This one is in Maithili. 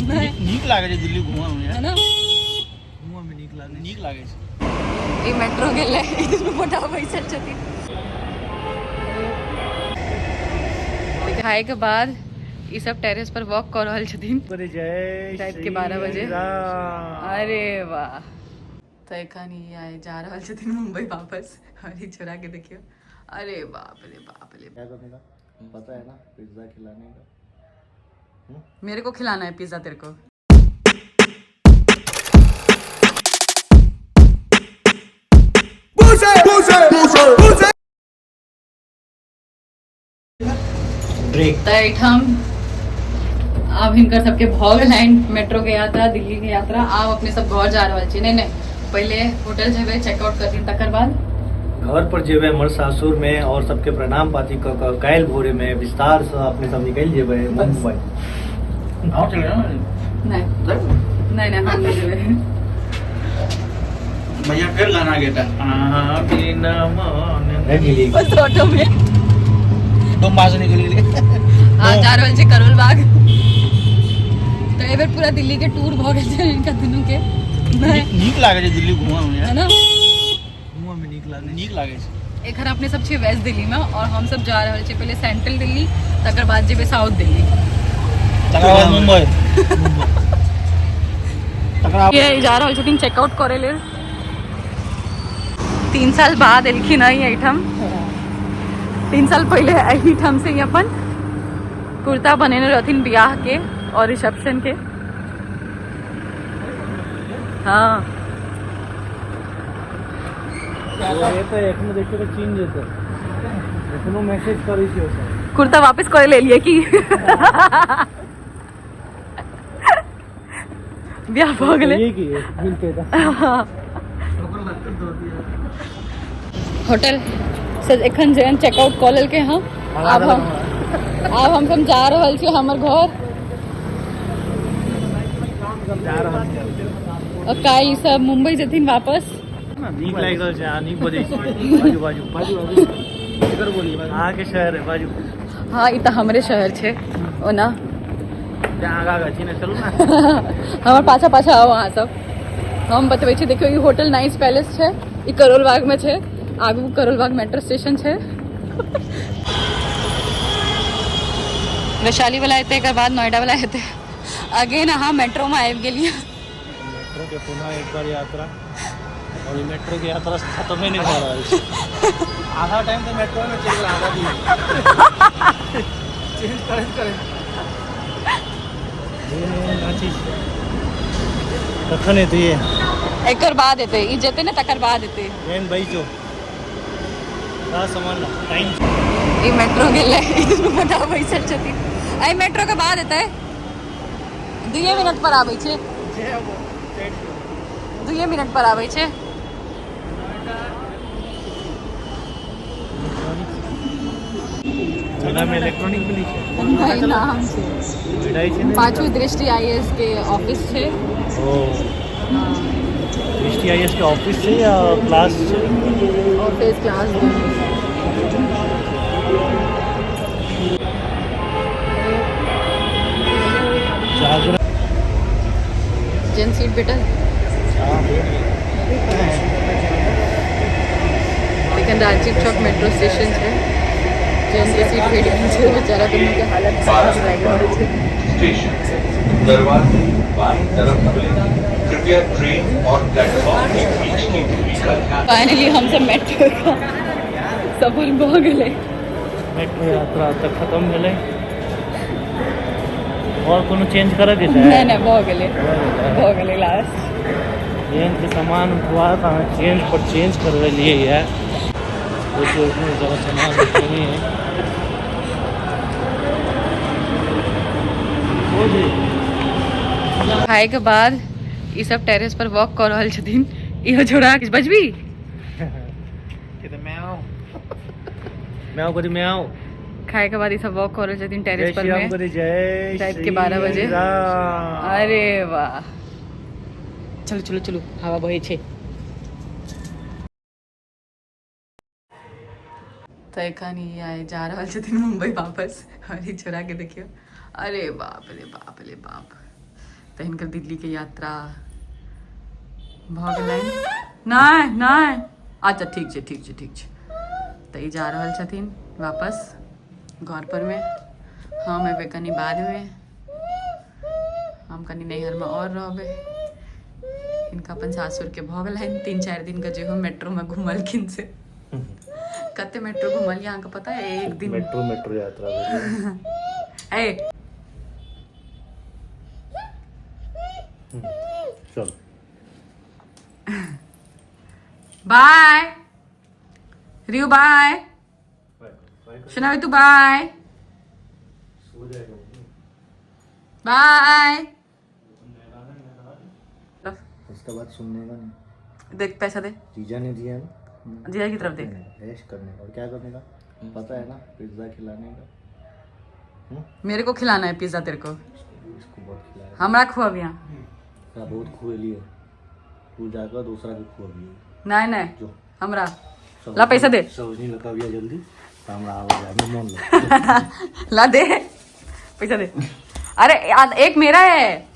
नहि। नीक लागै छै दिल्ली घूमऽ मे। है ना? घूमऽ मे नीक लागै, नीक लागै छै। ई मेट्रो गेलै, ई दुनू गोटा बैसल छथिन। खाय के बाद ई सब टेरेस पर वॉक कऽ रहल छथिन। जय राति के 12 बजे। राम। अरे वाह। तऽ एखन ई आइ जा रहल छथिन मुंबई वापस। और ई छोरा के देखियौ, अरे बाप रे बाप रे। क्या करने का पता है ना? पिज्जा खिलाने का। मेरे को खिलाना है पिज्जा तेरे को। ब्रेक। तऽ एहिठाम आब हिनकर सबके भऽ गेलनि मेट्रो के यात्रा, दिल्ली के यात्रा। आब अपने सब घर जा रहल छी। नहीं नहीं, पहिले होटल जेबै, चेकआउट करथिन, तकर बाद घर पर जेबै हमर सासुर में और सबके प्रणाम पाती क क काल्हि भोरे में विस्तार से अपने सब निकलि जेबै मुंबई। अहूँ चलि जाउ ने। नहीं नहीं नहीं, हम नहीं जेबै। भैया फेर गाना गेता अहाँ बिना मन। नहि गेलियै। बस ऑटो में डोम्बा से निकलि गेलियै। हाँ, जा रहल छी करोल बाग। तऽ एहि बेर पूरा दिल्ली के टूर भऽ गेल छै हिनका दुनू के। नहि। नीक लागै छै दिल्ली घूमऽ मे। है ना? घूमऽ मे नीक लागै, नीक लागै छै। एखन अपने सब छियै वेस्ट दिल्ली में और हम सब जा रहल छियै पहिले सेंट्रल दिल्ली, तकर बाद जेबै साउथ दिल्ली, तकर बाद मुंबई, तकर ये जा रहल छथिन चेकआउट करे लेल। 3 साल बाद एलखिन हँ एहिठाम। 3 साल पहिले एहिठाम से ही अपन कुर्ता बनेने रहथिन बियाह के और रिसेप्शन के। हाँ। ये तो एखनो देखियो तऽ चिन्ह जेतै, एखनो मैसेज करै छै ओ सब। कुर्ता वापस करे ले लिए कि बियाह भऽ गेलै? ये की मिलते तऽ होटल से एखन जेहन चेकआउट कऽ लेलकै हँ, आब हम सब जा रहल छी हमर घर। जा रहल छी। और काल्हि ई सब मुंबई जेथिन वापस। नीक लागि रहल छै। अहाँ नीक बजै छी। बाजू बाजू बाजू बाजू, केकर बोली? अहाँके शहर है, बाजू। हाँ, ई तऽ हमरे शहर छै ओना। आगाँ आगाँ छी ने, चलू ने। हमर पाछा पाछा आउ अहाँ सब, हम बतबै छी। देखियौ, ई होटल नाइस पैलेस छै, ई करोल बाग में छै। आगू करोल बाग मेट्रो स्टेशन छै। वैशाली वाला एतै, एकर बाद नोएडा वाला एतै। अगेन अहाँ मेट्रो में आबि गेलियै। मेट्रो के पुनः एक बार यात्रा और ई मेट्रो के यात्रा खत्मे नहि भऽ रहल छै। आधा टाइम तऽ मेट्रो में चलि गेल, आधा दिन चेंज करैत करैत। नाची छै। कखन एतै ये? एकर बाद एतै, ई जेतै ने तकर बाद एतै। ट्रेन बैस जो, सामान ला टाइम। ई मेट्रो गेलै, ई दुनू गोटा बैसल छथिन। एहि मेट्रो के बाद एतै, 2 मिनट पर आबै छै, 2 मिनट पर आबै छै। में इलेक्ट्रॉनिक मिलै छै? नहि, नाम छै। भेटाइ छै ने? पाछू दृष्टि आईएएस के ऑफिस छै। ओ दृष्टि आईएएस के ऑफिस छै या क्लास छै? ऑफिस क्लास दुनू। जागरण। जेन सीट भेटल? हाँ, भेट गेल। लेकिन राजीव चौक मेट्रो स्टेशन छै। जेन के सीट भेट गेल छै, बेचारा दुनू के हालत खराब लागि रहल छै। स्टेशन दरवाजे बाईं तरफ खुलेंगे। कृपया ट्रेन और प्लेटफॉर्म के बीच की दूरी का ध्यान फाइनली हम सब मेट्रो का सफर भऽ गेलै। मेट्रो यात्रा तऽ खत्म भेलै। और कोनो चेंज करऽ के छै? नहि नहि, भऽ गेलै, भऽ गेलै लास्ट। चेंज के सामान उठवा कऽ अहाँ चेंज पर चेंज करबेलियै ये। देखियौ, इतना ज्यादा सामान उठेने है। ओ जी। खाय के बाद ई सब टेरेस पर वॉक कऽ रहल छथिन। इहो छोड़ा किछु बजबी? के तऽ म्याऊ। म्याऊ करी, म्याऊ। खाय के बाद ई सब वॉक कऽ रहल छथिन जय टेरेस पर श्री राम में। करी, जय राति के 12 बजे। श्री राम। अरे वाह, चलू चलू चलू, हवा बहै छै। तऽ एखन ई आइ जा रहल छथिन मुंबई वापस। और ई छोरा के देखियौ, अरे बाप रे बाप रे बाप। तऽ हिनकर दिल्लीके यात्रा भऽ गेलनि। नहि नहि, अच्छा ठीक छै, ठीक छै, ठीक छै। तऽ ई जा रहल छथिन वापस घर परमे। हम एबै कनि बादमे, हम कनि नैहरमे आओर रहबै। हिनका अपन सासुरके भऽ गेलनि 3-4 दिनके जेहो मेट्रोमे घुमलखिन से। कते मेट्रो घुमलियै अहाँके पता है? एक दिन मेट्रो मेट्रो यात्रा भेलै। ए चल बाय रियू, बाय सुनावी तू, बाय सो जाएगा। बाय। उसका बात सुनने का नहीं। देख, पैसा दे। जीजा ने दिया ना। जीजा की तरफ देख। करने का, ऐश करने का और क्या करने का पता है ना? पिज्जा खिलाने का। मेरे को खिलाना है पिज्जा तेरे को? इसको बहुत खिलाया। हमरा खुआबिया। क्या बहुत खुएली है तू, जाकर दूसरा के खुआबी। नहीं नहीं। जो हमरा ला, पैसा दे। सब्जी लगा भैया जल्दी तो हमरा आवा जाए में मन लग। ला दे, पैसा दे। अरे एक मेरा है।